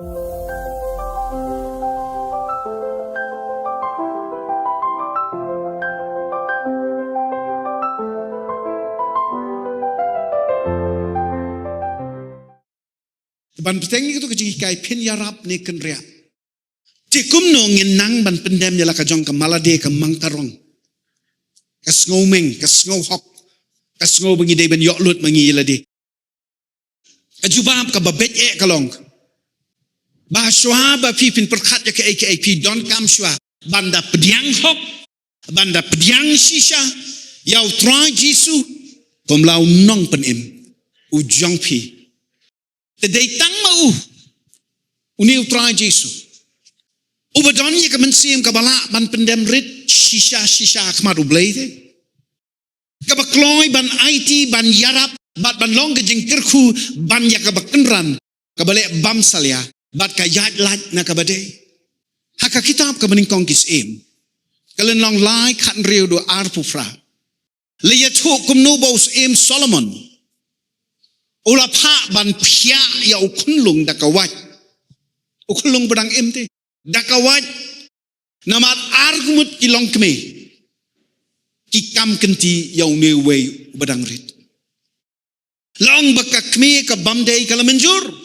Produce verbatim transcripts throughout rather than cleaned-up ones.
Ban bteng ïa kito ki jinghikai, phin ïarap ne kynriah. Te kumno ngin nang ban pyndem ïa la ka jong ka malade, ka mang ka rong, ka sngewmeng, ka sngewhok, ka sngew ba ngi dei ban ïoh lut ma ngi ïa lade. Ka jubab kaba beit eh ka long ba shuwa ba phi phin pyrkhat ïa kaei kaei, phi donkam shuwa ban da pdiang hok, ban da pdiang shisha ïa U Trai Jisu kum la u nongpynim u jong phi. Te dei tang ma u, une U Trai Jisu, uba don ïa ka mynsiem kaba lah ban pyndem rit shisha shisha ha khmat U Blei te, kaba kloi ban aiti, ban ïarap bad ban long ka jingkyrkhu ban ïa kaba kynran, kaba leh bam salia bad ka ïaid lait na kaba dei. Ha ka kitab Kaba Nyngkong Ki Syiem, ka lynnong lai, khathynriew haduh arphew phra, la ïathuh kumno ba u Syiem Solomon u la phah ban phiah ïa u khunlung da ka wait. U khunlung ba dang im te, da ka wait. Namar ar ngut ki longkmie ki kam kynti ïa une uwei uba dang rit. La ong ba ka kmie ka bym dei ka la mynjur.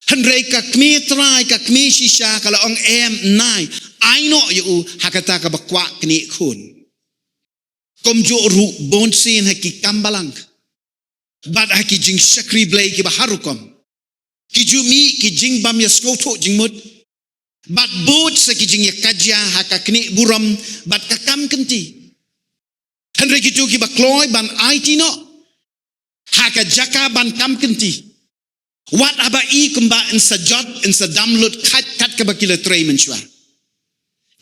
Hynrei ka kmie trai, ka kmie shisha ka la ong, em, nai, ai noh ïa u ha kata kaba kwah knieh khun. Kumjuh ruh bun sien ha ki kam balang bad ha ki jingshakri Blei kiba har rukom, ki ju mih ki jingbym ïasngewthuh jingmut bad bud sa ki jingïakajia ha ka knieh burom bad ka kam kynti. Hynrei kito kiba kloi ban aiti noh ha ka jaka ban kam kynti, wat haba i kumba yn sa jot, yn sa dam lut, kat, kat kaba ki la trei mynshuwa.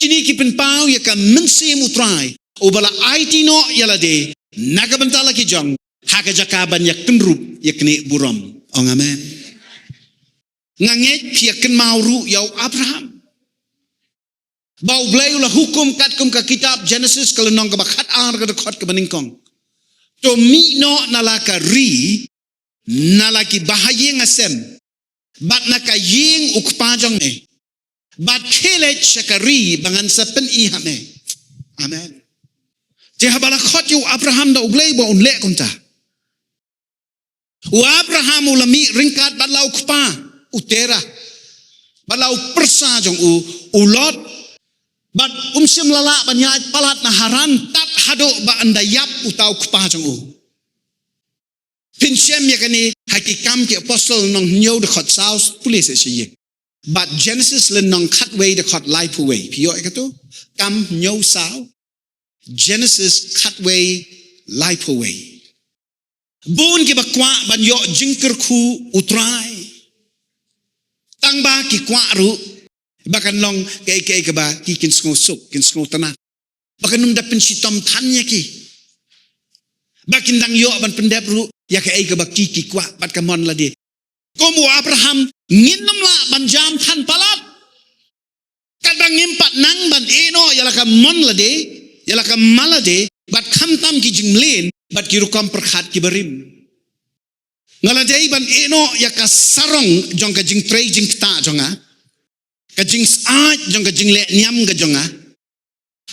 Kine ki pynpaw ïa ka mynsiem U Trai uba la aiti noh ïa lade na ka bynta la ki jong ha ka jaka ban ïakynrup ïa knieh burom. Ong amen. Nga ngeit phi ïa kynmaw ruh ïa u Abraham, ba U Blei u la hukum katkum ka kitab Genesis, ka lynnong kaba khatar, ka dkhot kaba nyngkong: To mih noh na la ka ri, na la ki bahaïing hasem bad na ka ïing u kpa jong me, bad khie leit sha ka ri ba ngan sa pyni ha me. Amen. Te haba la khot ïa u Abraham da U Blei ba un leh kumta, u Abraham u la mih ryngkat bad la u kpa, u Terah, bad la u pyrsa jong u, u Lot. Bad um shym la lah ban ïaid palat na Haran tad haduh ba ynda ïap uta u kpa jong u. Phin shem ïa kane ha Ki Kam Ki Apostol, lynnong hynñiew, dkhot saw, pule seh sha ïing. Bad Genesis lynnong khatwei, dkhot laiphew wei. Phi ïoh ïa kato? Kam hynñiew saw, Genesis khatwei, laiphew wei. Bun kiba kwah ban ïoh jingkyrkhu U Trai, tang ba ki kwah ruh ba kan long kaei kaei kaba ki kin sngewsuk, kin sngewtynnat, ba kan ym da pynshitom than ïa ki, ba kin dang ïoh ban pyndep ruh ïa kaei kaba ki, ki kwah bad ka mon lade. Kum u Abraham, ngin ym lah ban jam than palat. Katba ngim pat nang ban ïeh noh ïa la ka mon lade, ïa la ka mal lade, bad khamtam ki jingmlien bad ki rukom pyrkhat kiba rim. Nga la dei ban ïeh noh ïa ka sarong jong ka jingtrei jingktah jong nga, ka jingsaid jong ka jingleh niam ka jong nga,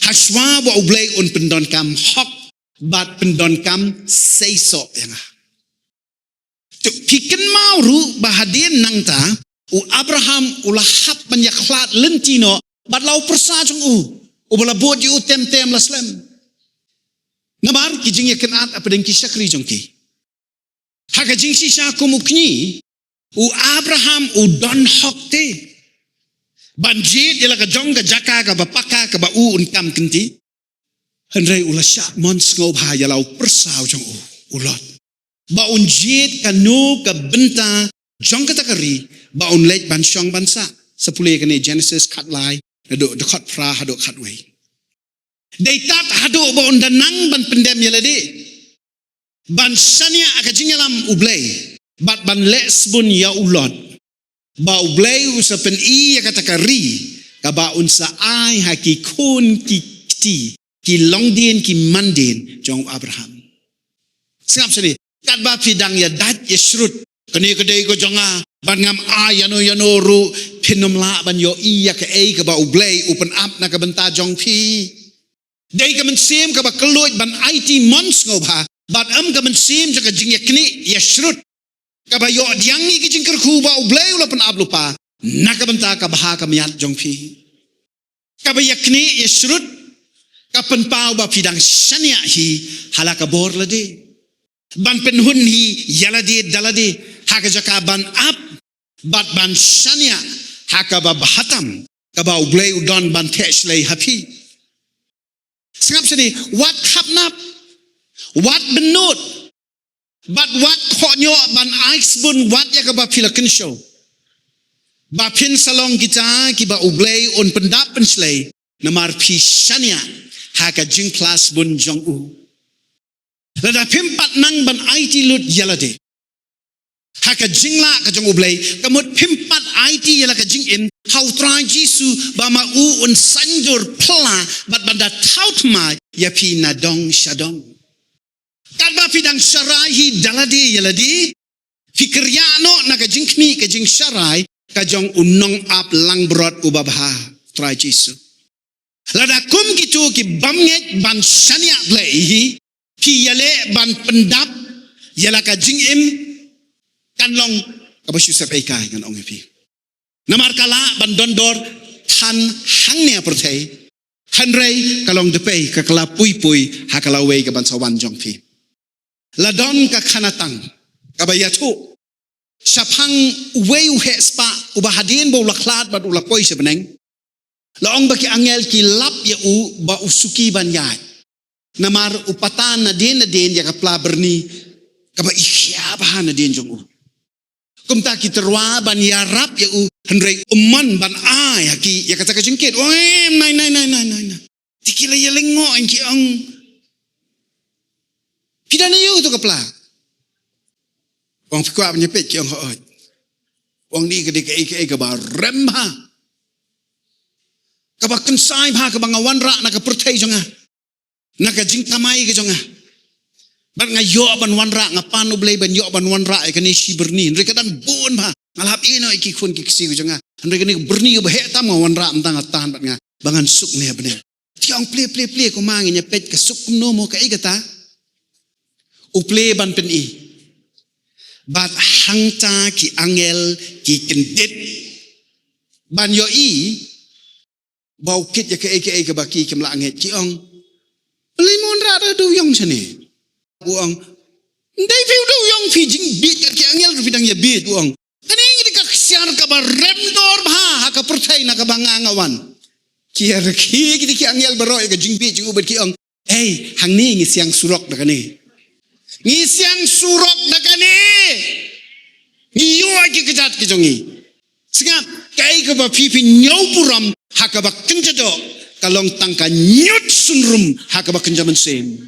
ha shuwa ba U Blei un pyndonkam hok bad pyndonkam seisoh ïa nga. To phi kynmaw ruh ba hadien nangta u Abraham u la hap ban ïakhlad lynti noh bad la u pyrsa jong u, uba la bud ïa u tem tem la slem. Namar ki jingïakynad hapdeng ki shakri jong ki. Ha ka jingshisha kum u kñi, u Abraham u don hok te ban jied ïa la ka jong ka jaka kaba paka kaba u un kam kynti. Hynrei u la shah mon sngewbha ïa la u pyrsa jong u, u Lot, ba un jied kano ka bynta jong kata ka ri ba un leit ban shong ban sah. Sa pule kane Genesis khatlai, naduh dkhot phra haduh khatwei. Dei tad haduh ba un da nang ban pyndem ïa lade, ban shaniah ha ka jingïalam U Blei bad ban leh sbun ïa u Lot, ba U Blei u sa pyni ïa kata ka ri kaba un sa ai ha ki khun ki kti, ki longdien ki mandien jong u Abraham. Sngap shane, katba phi dang ïa dait ïa shrut Kane ka dei ka jong nga, bad ngam ai ïano ïano ruh, phin ym lah ban ïohi ïa kaei kaba U Blei u pynap na ka bynta jong phi. Dei ka mynsiem kaba kylluid ban aiti mon sngewbha, bad ym ka mynsiem jong ka jingïaknieh ïashrut, kaba ïoh pdiang ïa ka jingkyrkhu ba U Blei u la pynap lypa na ka bynta ka bha ka miat jong phi. Kaba ïaknieh ïashrut ka pynpaw ba phi dang shaniah hi ha la ka bor lade, ban pynhun hi ïa lade da lade ha ka jaka ban ap bad ban shaniah ha kaba bha tam, kaba U Blei u don ban theh shlei ha phi. Sngap shane, wat khapnap, wat bynnud, bad wat khohñioh ban ai sbun wat ïa kaba phi la kynshew, ba phin sa long kita kiba U Blei un pyndap pynshlei, namar phi shaniah ha ka jingphla sbun jong u. Lada phim pat nang ban aiti lut ïa lade ha ka jinglah ka jong U Blei, ka mut phim pat aiti ïa la ka jingim ha U Trai Jisu, ba ma u un saiñdur pla bad ban da thaw thymmai ïa phi nadong shadong. Katba phi dang sharai hi da lade ïa lade, phi kyrïah noh na ka jingkhmih ka jingsharai ka jong u nongap langbrot uba bha, Trai Jisu. Lada kum kito ki bym ngeit ban shaniah Blei hi, phi ïaleh ban pyndap ïa la ka jingim, kan long kaba shu sep ei kai, ngan ong ïa phi. Namar ka lah ban don dor than hangne ha pyrthei, hynrei ka long dpei ka kylla pui pui ha ka lawei kaban sa wan jong phi. La don ka khana tang kaba ïathuh shaphang uwei u heh spah uba hadien ba u la khlad bad u la poi sha bneng, la ong ba ki angel ki lap ïa u ba u suki ban ïaid, namar u pata nadien nadien ïa ka pla byrni kaba i khia bha nadien jong u. Kumta ki tyrwa ban ïarap ïa u, hynrei um mon ban ai ha ki ïa kata ka jingkit. U ong, em, nai, nai, nai, nai, nai, nai. Te ki la ïalyngngoh, ki ong, phi don aïu kato ka pla? U ong, phi kwah ban ïapeit? Ki ong, hooid. U ong, kane ka dei kaei kaei kaba rem bha, kaba kynsai bha, kaba nga wanrah na ka pyrthei jong nga, na ka jingkamai ka jong nga. Bad nga ïoh ban wanrah, nga pan U Blei ban ïoh ban wanrah ïa kane shi byrni, hynrei ka dang bun bha. Nga la hap ïehnoh ïa ki khun ki ksiew ka jong nga, hynrei kane ka byrni kaba heh tam nga wanrah mynta, nga tan bad nga ba ngan suk ne ha bneng. Te ki ong, plie, plie, plie, kumne ngin ïapeit ka suk kumno mo, kaei kata? U plie ban pyni. Bad hangta ki angel ki kyndit ban ïohi ba u kit ïa kaei kaei kaba ki kim lah ngeit. Ki ong, balei mo wanrah da u dewïong shane? U ong, ym dei phi u dewïong, phi jingbieit, ki angel ruh phi dang ïabieit. U ong, kane ka dei ka ksiar kaba rem dor bha ha ka pyrthei na kaba nga nga wan. Ki ïa rkhie kita ki angel baroh ïa ka jingbieit jong u bad ki ong, ei, hangne ngi siang surok da kane. Ngi siang surok da kane. Ngi ïoh ïa ki kjat ki jong ngi. Sngap, kaei kaba phi phi ñiewburom ha kaba kynja doh, ka long tang ka ñiut sunrum ha kaba kynja mynsiem.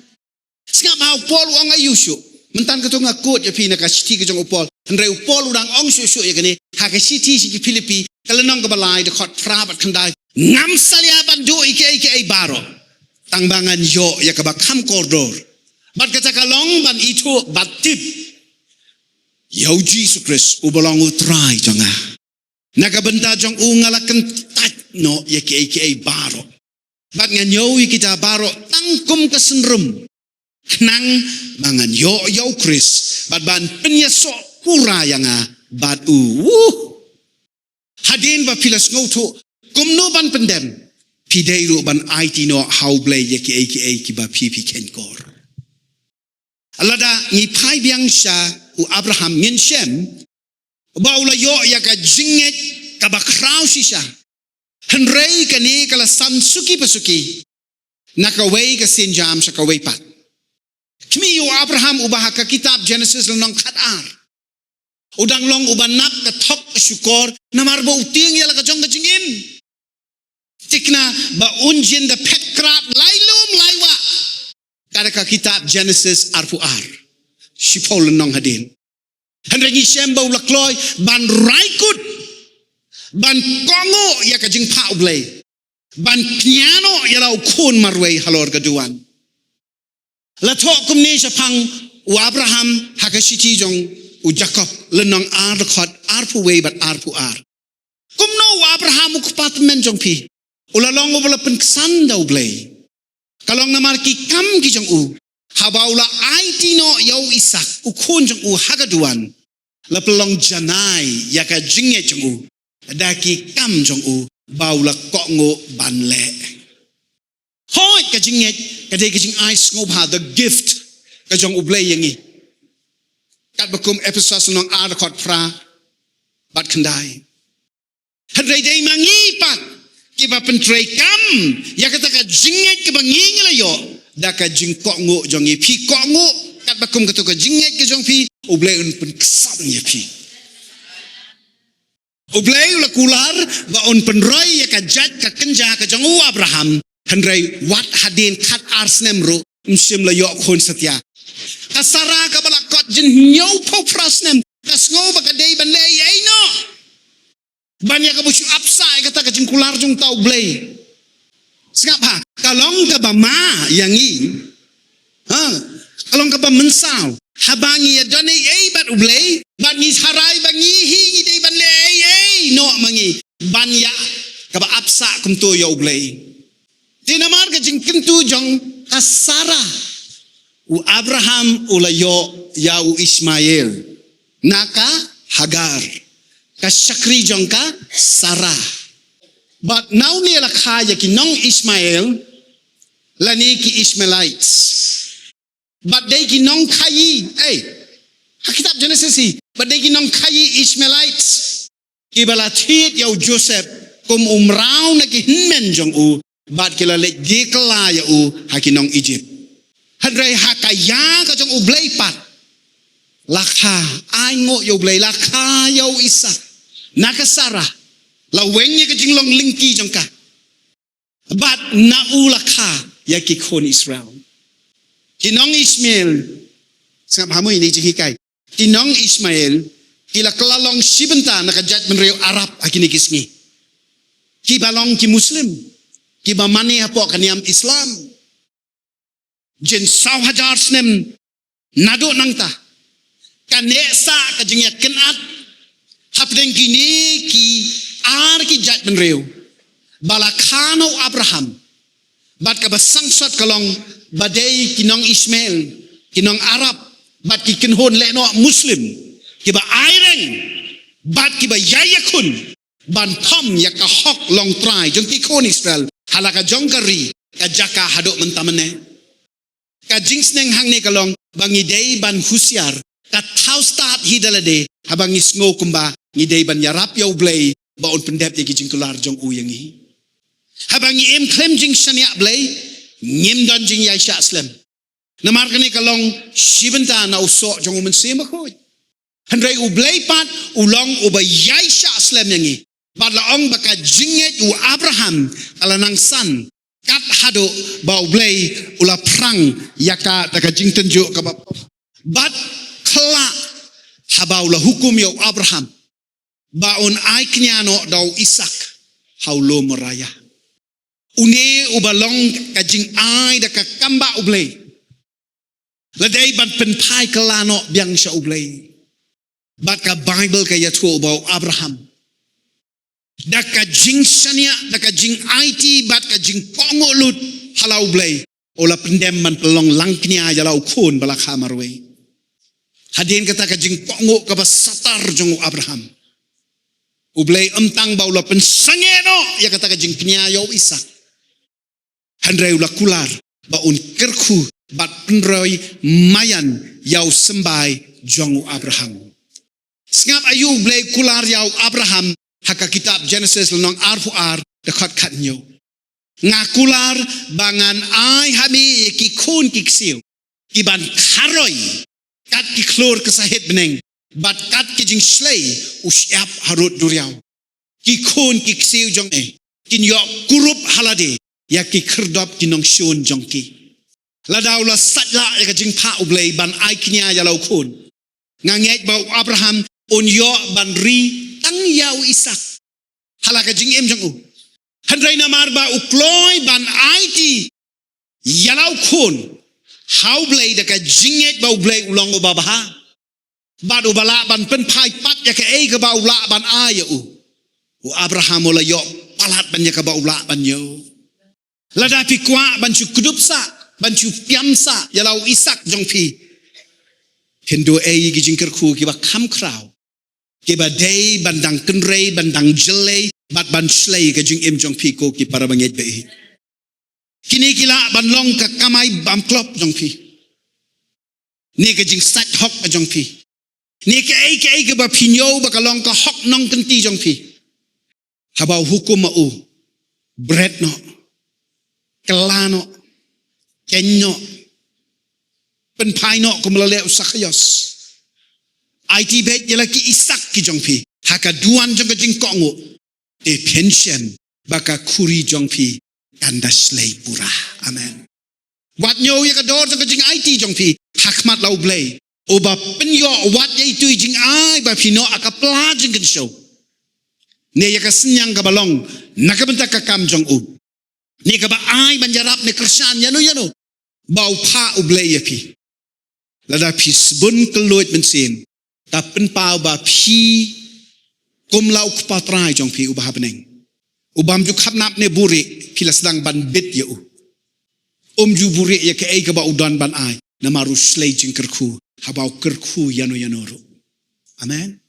Sngap, ha u Paul u ong aïu shuh. Mynta kato nga quote ïa phi na ka shithi ka jong u Paul, hynrei u Paul u dang ong shuh shuh ïa kane ha ka shithi sha ki Philippi, ka lynnong kaba lai, dkhot phra bad khyndai. Ngam salia ban duh ïa kiei kiei baroh, tang ba ngan ïoh ïa kaba kham kordor. Bad kata ka long ban ithuh bad tip ïa u Jisu Khrist uba long U Trai jong nga. Na ka bynta jong u nga la kyntait noh ïa kiei kiei baroh, bad nga ñiew ïa kita baroh tang kum ka synrum, khnang ba ngan ïoh ïa u Khrist bad ban pynïasoh pura ïa nga bad u. Wuh! Hadien ba phi la sngewthuh kumno ban pyndem, phi dei ruh ban aiti noh ha U Blei ïa kiei kiei kiba phi phi kheiñkor. Lada ngi phai biang sha u Abraham, ngin shem ba u la ïoh ïa ka jingngeit kaba khraw shisha, hynrei kane ka la san suki pa suki na kawei ka sienjam sha kawei pat. Khmih, u Abraham uba ha ka kitab Genesis lynnong khatar, u dang long uba nap ka thok ka shukor namar ba u tieng ïa la ka jong ka jingim. Thikna ba un jin da phet krad lai lum lai wah, kat ha ka kitab Genesis arphew ar, shiphew lynnong hadien. Hynrei ngi shem ba u la kloi ban rai kut, ban kohnguh ïa ka jingphah U Blei, ban kñia noh ïa la u khun marwei halor ka duwan. La thoh kumne shaphang u Abraham ha ka shithi jong U Jakob, lynnong ar dkhot arphew wei bad arphew ar. Kumno u Abraham u kpa tymmen jong phi u la long uba la pynksan da U Blei? Ka long namar ki kam ki jong u, haba u la aiti noh ïa u Isak, u khun jong u ha ka duwan, la pynlong janai ïa ka jingngeit jong u da ki kam jong u ba u la kohnguh ban leh. Hooid, ka jingngeit ka dei ka jingai sngewbha, the gift ka jong U Blei ïa ngi. Katba kum Ephesos lynnong ar dkhot phra bad khyndai. Hynrei dei ma ngi pat kiba pyntreikam ïa kata ka jingngeit kaba ngi ngi la ïoh da ka jingkohnguh jong ngi. Phi kohnguh katba kum kato ka jingngeit ka jong phi, U Blei un pynksan ïa phi. U Blei u la kular ba un pynroi ïa ka jait ka kynja ka jong u Abraham, hynrei wat hadien khat ar snem ruh ym shym la ïoh khun satia. Ka Sara kaba la kot jynhynñiewphew phra snem, ka sngew ba ka dei ban leh ei ei noh ban ïa kaba shu ap sah ïa kata ka jingkular jong uta U Blei. Sngap ha, ka long kaba ma ïa ngi. Ha, ka long kaba mynsaw haba ngi ïadon ei ei bad U Blei, bad ngi tharai ba ngi hi ngi dei ban leh ei ei noh ma ngi ban ïa kaba ap sah kumto ïa U Blei. Te namar ka jingkyntu jong ka Sara, u Abraham u la ïoh ïa u Ishmael na ka Hagar, ka shakri jong ka Sara. Bad na une la kha ïa ki nong Ishmael lane ki Ishmaelites. Bad dei ki nongkhaïi, eh, ha kitab Genesis hi, bad dei ki nongkhaïi Ishmaelites kiba la thied ïa u Joseph kum u mraw na ki hynmen jong u, bad ki la leit die kylla ïa u ha ki nong Egypt. Hynrei ha ka ïa ka jong U Blei pat, la kha, ai nguh ïa U Blei, la kha ïa u Isak na ka Sara, la weng ïa ka jinglong lyngkhi jong ka. Bad na u la kha ïa ki khun Israel. Ki nong Ishmael, sngap ha mo ine i jinghikai. Ki nong Ishmael ki la kylla long shi bynta na ka jaitbynriew Arab ha kine ki sngi. Kiba long ki Muslim, kiba mane hapoh ka niam Islam. Jin saw hajar snem naduh nangta, ka neh sah ka jingïakynad hapdeng kine ki ar ki jaitbynriew ba la kha na u Abraham. Bad kaba sangsot ka long ba dei ki nong Ishmael, ki nong Arab, bad ki kynhun lehnoh Muslim kiba ai reng bad kiba ïai ïakhun ban thom ïa ka hok long trai jong ki khun Israel ha la ka jong ka ri, ka jaka haduh mynta mynne. Ka jingsneng hangne ka long ba ngi dei ban husiar, ka thaw stad hi da lade haba ngi sngew kumba ngi dei ban ïarap ïa U Blei ba un pyndep ïa ki jingkular jong u ïa ngi. Haba ngi im khlem jingshaniah Blei, ngim don jingïaishah slem. Namar kane ka long shi bynta na u soh jong U Mynsiem Bakhuid. Hynrei U Blei pat u long uba ïaishah slem ïa ngi. Bad la ong ba ka jingngeit u Abraham ka la nang san kat haduh ba U Blei u la phrang ïa ka da ka jingtynjuh kaba. Bad khlak haba u la hukum ïa u Abraham ba un ai kñia noh da u Isak ha u lum Moriah. Une uba long ka jingai da ka kam ba U Blei. La dei ban pynphai kylla noh biang sha U Blei. Bad ka Baibl ka ïathuh ba u Abraham, da ka jingshaniah, da ka jingaiti bad ka jingkohnguh lut ha la U Blei, u la pyndem ban pynlong langkñia ïa la u khun ba la kha marwei. Hadien kata ka jingkohnguh kaba satar jong u Abraham, U Blei ym tang ba u la pynsangeh noh ïa kata ka jingkñia ïa u Isak, hynrei u la kular ba un kyrkhu bad pynroi maïan ïa u symbai jong u Abraham. Sngap aïu U Blei u kular ïa u Abraham ha ka kitab Genesis lynnong arphew ar dkhot khathynñiew. Nga kular ba ngan ai ha me ïa ki khun ki ksiew kiban kharoi kat ki khlur ka sahit bneng, bad kat ki jingshlei u shyiap harud duriaw. Ki khun ki ksiew jong me kin ïoh kurup ha lade ïa ki khyrdop ki nongshun jong ki. Lada u la sait lah ïa ka jingphah U Blei ban ai kñia ïa la u khun, nga ngeit ba u Abraham un ïoh ban ri tang ïa u Isak ha la ka jingim jong u. Hynrei namar ba u kloi ban aiti ïa la u khun ha U Blei da ka jingngeit ba U Blei u long uba bha, Bad uba lah ban pynphai pat ïa kaei kaba u lah ban ai ïa u. U Abraham u la ïoh palat ban ïa kaba u lah ban ïoh. Lada phi kwah ban shu kdup sah, ban shu piam sah ïa la u Isak jong phi, phin duh ei ki jingkyrkhu kiba kham khraw, kiba dei ban dang kynrei, ban dang jyllei, bad ban shlei ka jingim jong phi, ko ki para bangeit ba ïeit. Kine ki lah ban long ka kamai bymklop jong phi, ne ka jingsait hok ka jong phi, ne kaei kaei kaba phi ñiew ba ka long ka hok nongkynti jong phi. Haba u hukum ma u, bret noh, kylla noh, khein noh, pynphai noh kum la leh u Sakhios. Aiti beit ïa la ki Isak ki jong phi ha ka duwan jong ka jingkohnguh. Te phin shem ba ka khuri jong phi kan da shlei pura. Amen. Wat ñiew ïa ka dor jong ka jingaiti jong phi ha khmat la u Blei, uba pynïoh wat ïa itu i jingai ba phi noh ha ka pla jingkynshew, ne ïa ka synñiang kaba long na ka bynta ka kam jong u, ne kaba ai ban ïarap ne kyrshan ïano ïano ba u phah u Blei ïa phi. Lada phi sbun kylluid mynsiem, ka pynpaw ba phi kum la u Kpa Trai jong phi uba ha bneng, u bym ju khamnap ne buhrieh, phi la sdang ban bit ïa u. Um ju buhrieh ïa kaei kaba u don ban ai, namar u shlei jingkyrkhu haba u kyrkhu ïano ïano ruh. Amen.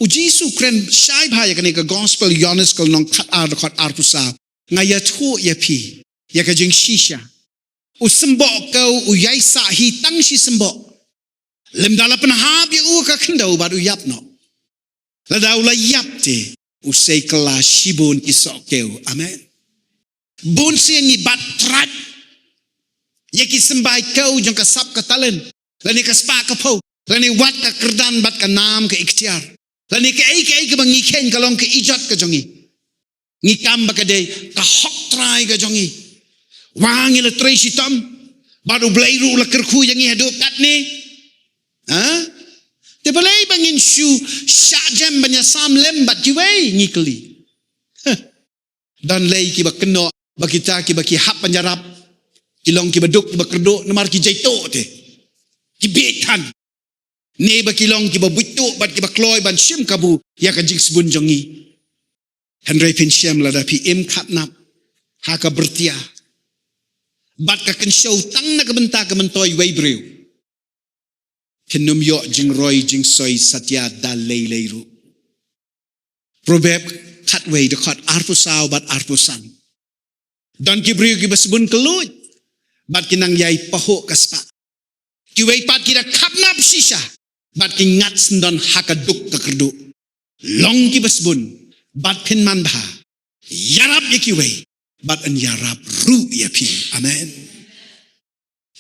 U Jisu u kren shai bha ïa kane, ka Gospel Ïoannis ka lynnong khatar, dkhot arphew saw: Nga ïathuh ïa phi ïa ka jingshisha, u symboh kew u ïai sah hi tang shi symboh. Lymda la pynhap ïa u ha ka khyndew bad u ïap noh. Lada u la ïap te, u sei kylla shibun ki soh kew. Amen. Bun sien ngi bat trat ïa ki symbai kew jong ka sap ka talent, lane ka spah ka phew, lane wat ka kyrdan bad ka nam ka iktiar, lane kaei kaei kaba ngi khein ka long ka ijot ka jong ngi. Ngi kam ba ka dei ka hok trai ka jong ngi. Wa, ngi la trei shitom bad U Blei ruh u la kyrkhu ïa ngi haduh katne. Ha? Te balei ba ngin shu shah jem ban ïasam lem bad kiwei, ngi kylli. Heh. Don lei kiba kynnoh ba kita kiba ki hap ban ïarap ki long kiba duk kiba kyrduh namar ki jaituh te, ki bieit than. Ne ba ki long kiba buit tuh bad kiba kloi ban shim kabu ïa ka jingsbun jong ngi. Hynrei phin shem, lada phi im khatnap ha ka byrtia bad ka kynshew tang na ka bynta ka myntoi wei briew, phin ym ïoh jingroi jingsoi satia da lei lei ruh. Proverb khatwei, dkhot arphew saw bad arphew san. Don ki briew kiba sbun kylluid bad ki nang ïai pahuh ka spah. Kiwei pat ki da khatnap shisha bad ki ngat syndon ha ka duk ka kyrduh. Long kiba sbun bad phin manbha. Ïarap ïa kiwei bad yn ïarap ruh ïa phi. Amen.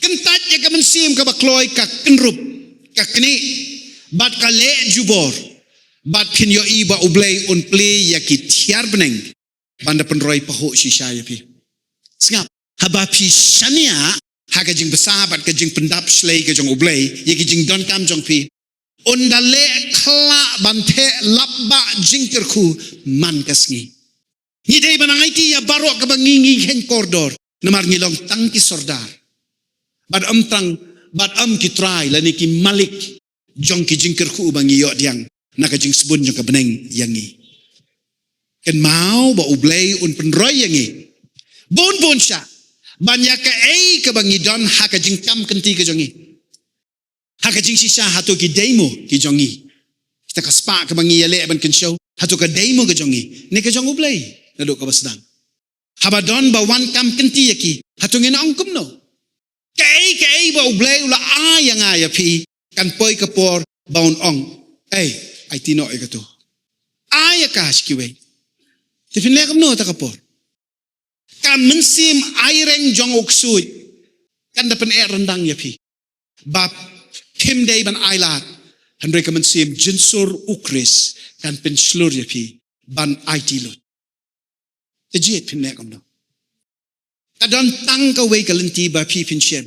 Kyntait ïa ka mynsiem kaba kloi, ka kynrup, ka knieh bad ka leh jubor, bad phin ïohi ba U Blei un plie ïa ki thiar bneng ban da pynroi pahuh shisha ïa phi. Sngap, haba phi shaniah ha ka jingbsa bad ka jingpyndap shlei ka jong U Blei ïa ki jingdonkam jong phi, un da leh khyllah ban theh lap bah jingkyrkhu man ka sngi. Ngi dei ban aiti ïa baroh kaba ngi, ngi khein kordor namar ngi long tang ki sordar bad ym tang, bad ym ki trai lane ki malik jong ki jingkyrkhu ba ngi ïoh pdiang na ka jingsbun jong ka bneng ïa ngi. Kynmaw ba U Blei un pynroi ïa ngi bun bun shah ban ïa kaei kaba ngi don ha ka jingkam kynti ka jong ngi. Ha ka jingshisha, hato ki dei mo ki jong ngi? Kita ka spah kaba ngi ïaleh ban kynshew, hato ka dei mo ka jong ngi ne ka jong U Blei? Naduh kaba sdang, haba don ba wan kam kynti ïa ki, hato ngin ong kumno? Kaei kaei ba U Blei u la ai ïa nga ïa phi, kan poi ka por ba un ong, "Ei, aiti noh ïa kato. Ai ïa ka sha kiwei." Te phin leh kumno kata ka por? Ka mynsiem aireng jong u ksuid kan da pyneh ryndang ïa phi ba phim dei ban ailad, hynrei ka mynsiem jynsur u Khrist kan pynshlur ïa phi ban aiti lut. Te jied phin leh kumno? Ka don tang kawei ka lynti ba phi phin shem.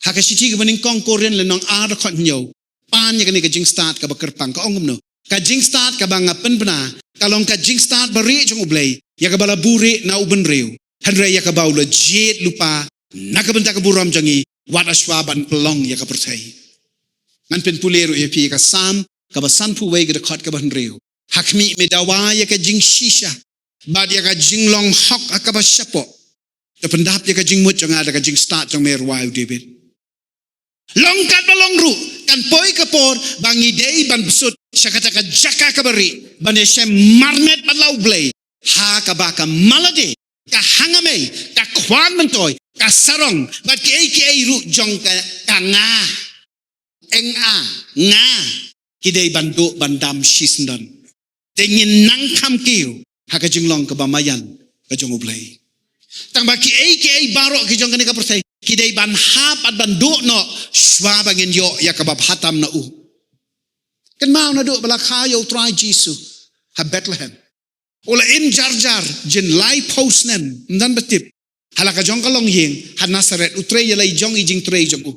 Ha ka shithi kaba nyngkong Korinth lynnong ar, dkhot hynñiew, pan ïa kane ka jingstad kaba kyrpang, ka ong kumno? Ka jingstad kaba nga pynbna ka long ka jingstad barieh jong U Blei, ïa kaba la buhrieh na u bynriew, hynrei ïa kaba u la jied lypa na ka bynta ka burom jong ngi, wat hashwa ban pynlong ïa ka pyrthei. Ngan pynpule ruh ïa phi ka Salm kaba sanphew wei ka dkhot kaba hynriew. Ha khmih me dawa ïa ka jingshisha bad ïa ka jinglong hok ha kaba shapoh. To pyndap ïa ka jingmut jong nga da ka jingstad jong me, rwai u David. Long katba long ruh, kan poi ka por ba ngi dei ban bsut sha kata ka jaka kaba rieh ban ïashem marmet bad la U Blei ha kaba ka malade, ka hangamei, ka khwan myntoi, ka sarong bad kiei kiei ruh jong ka, ka nga, eng a, nga, ki dei ban duh ban dam shisyndon. Te ngin nang kham kiew ha ka jinglong kaba maïan ka jong U Blei. Tangba kiei kiei baroh ki jong kane ka pyrthei ki dei ban hap bad ban duh noh shwa ba ngin ïoh ïa kaba bha tam na u. Kynmaw naduh ba la kha ïa U Trai Jisu ha Bethlehem, u la im jar jar jin laiphew snem, ym don ba tip, ha la ka jong ka longïing ha Nasareth, u trei ïa la i jong i jingtrei jong u,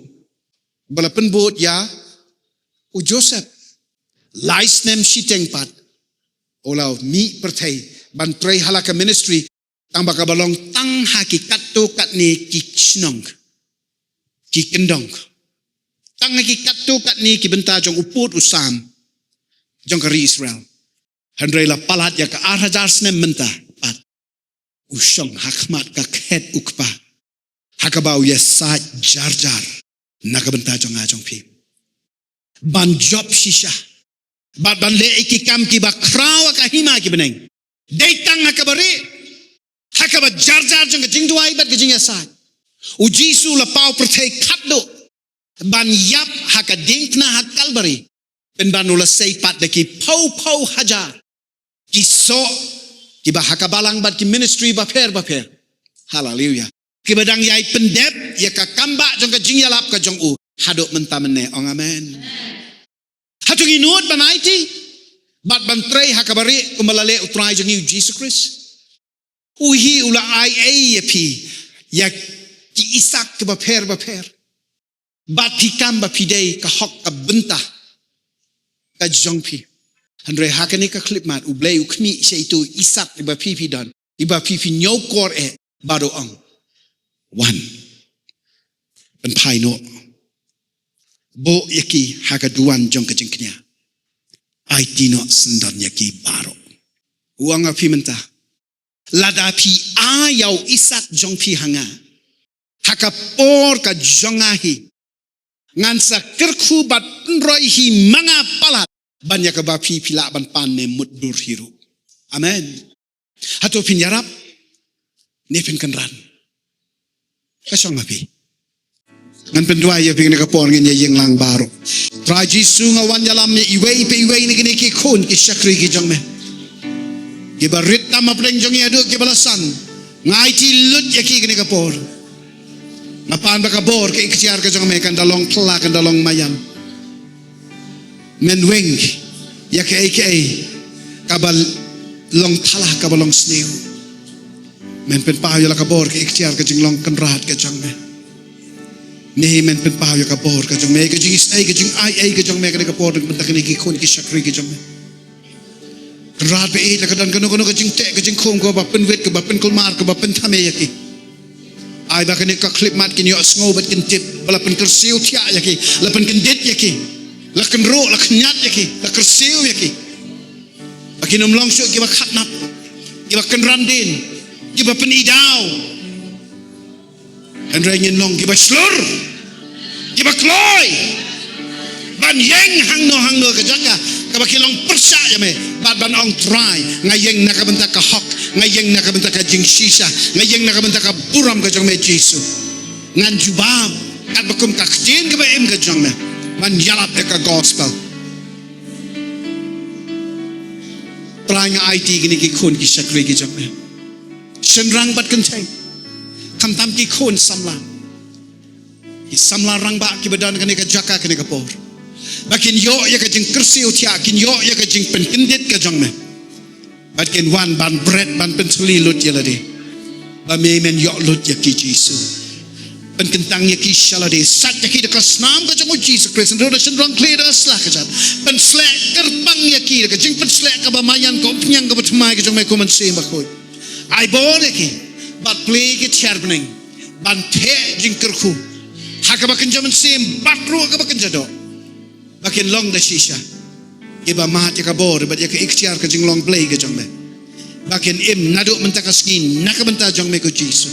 ba la pynbud ïa u Joseph. Lai snem shiteng pat u la mih pyrthei ban trei ha la ka ministry, tangba kaba long tang ha ki katto katne ki shnong, ki kyndong, tang ha ki katto katne ki bynta jong u pud u sam jong ka ri Israel. Hynrei la palat ïa ka ar hajar snem mynta pat, u shong ha khmat ka khet u Kpa, ha kaba u ïasaid jar jar na ka bynta jong nga jong phi, ban jop shisha bad ban leh ïa ki kam kiba khraw ha ka hima ki bneng. Dei tang ha kaba rieh, ha kaba jar jar jong ka jingduwai bad ka jingïasaid, u Jisu la paw pyrthei khatduh ban ïap ha ka diengphna ha Kalbari, pynban u la sei pat da ki phew phew hajar ki soh kiba ha ka balang bad ki ministry bapher bapher. Haleluya. Kiba dang ïai pyndep ïa ka kambah jong ka jingïalap ka jong u haduh mynta mynne. Ong amen. Hato ngi nud ban aiti bad ban trei ha kaba rieh kumba la leh U Trai jong ngi U Jisu Khrist? U hi u la ai ei ïa phi ïa ki Isaak kiba pher bapher, bad phi kam ba phi dei ka hok ka bynta ka jong phi. Hynrei ha kane ka khyllipmat U Blei u khmih sha itu Isaak iba phi phi don, iba phi phi ñiewkor eh, bad u ong, wan, pynphai noh, buh ïa ki ha ka duwan jong ka jingkñia, aiti noh syndon ïa ki baroh. U ong ha phi mynta, lada phi ai ïa u Isaak jong phi ha nga ha ka por ka jong nga hi, ngan sa kyrkhu bad pynroi hi ma nga palat ban ïa kaba phi phi lah ban pan ne mutdur hi ruh. Amen. Hato phin ïarap ne phin kynran? Ka shong ha phi. Ngan pynduwai ïa phi kane ka por, ngin ïa ïeng lang baroh. Trai Jisu, nga wan ïalam ïa iwei pa iwei na kine ki khun ki shakri ki jong me, kiba rit tam hapdeng jong ngi haduh kiba la san. Nga aiti lut ïa ki kane ka por. Nga pan ba ka bor ka iktiar ka jong me kan da long phylla, kan da long maïan. Men weng ïa kaei kaei kaba long phylla, kaba long sniew. Men pynpaw ïa la ka bor ka iktiar ka jinglong kynrad ka jong me. Ne men pynpaw ïa ka bor ka jong me, ka jingisynei, ka jingaiei ka jong me, kane ka por na ka bynta kine ki khun ki shakri ki jong me. Kynrad ba ïeit, la ka don kano kano ka jingteh ka jingkhum kaba pynwit, kaba pynkulmar, kaba pynthame ïa ki, ai ba kane ka khyllipmat kin ïohsngew bad kin tip ba la pynkyrsiew thiah ïa ki, la pynkyndit ïa ki, la kynruh, la khñiat ïa ki, la kyrsiew ïa ki, ba kin ym long shuh kiba khatnap, kiba kynran dien, kiba pynidaw. Hynrei ngin long kiba shlur, kiba kloi ban ïeng hangno hangno ka jaka kaba ki long pyrshah ïa me, bad ban ong, Trai, nga ïeng na ka bynta ka hok, nga ïeng na ka bynta ka jingshisha, nga ïeng na ka bynta ka burom ka jong me Jisu. Ngan jubab katba kum ka ktien kaba im ka jong me ban ïalap ïa ka gospel. Trai, nga aiti kine ki khun ki shakri ki jong me, shynrang bad kynthei, khamtam ki khun samla, ki samla rangbah kiba don kane ka jaka kane ka por, ba kin ïoh ïa ka jingkyrsiew thiah, kin ïoh ïa ka jingpynkyndit ka jong me, bad kin wan ban bret, ban pyntylli lut ïa lade, ba me men ïoh lut ïa ki Jisu. Pynkyntang ïa ki sha lade, sait ïa ki da ka snam ka jong u Jisu Khrist, naduh da shynrang khlieh, da sla kjat. Pynsleh kyrpang ïa ki da ka jingpynsleh kaba maïan, ka umphniang kaba thymmai ka jong me, ko Mynsiem Bakhuid. Ai bor ïa ki bad plie ki thiar bneng ban theh jingkyrkhu ha kaba kynja mynsiem bad ruh ha kaba kynja doh. ba kin long da shisha kiba mad ïa ka bor bad ïa ka iktiar ka jinglong Blei ka jong me, ba kin im naduh mynta ka sngi na ka bynta jong me, ko Jisu.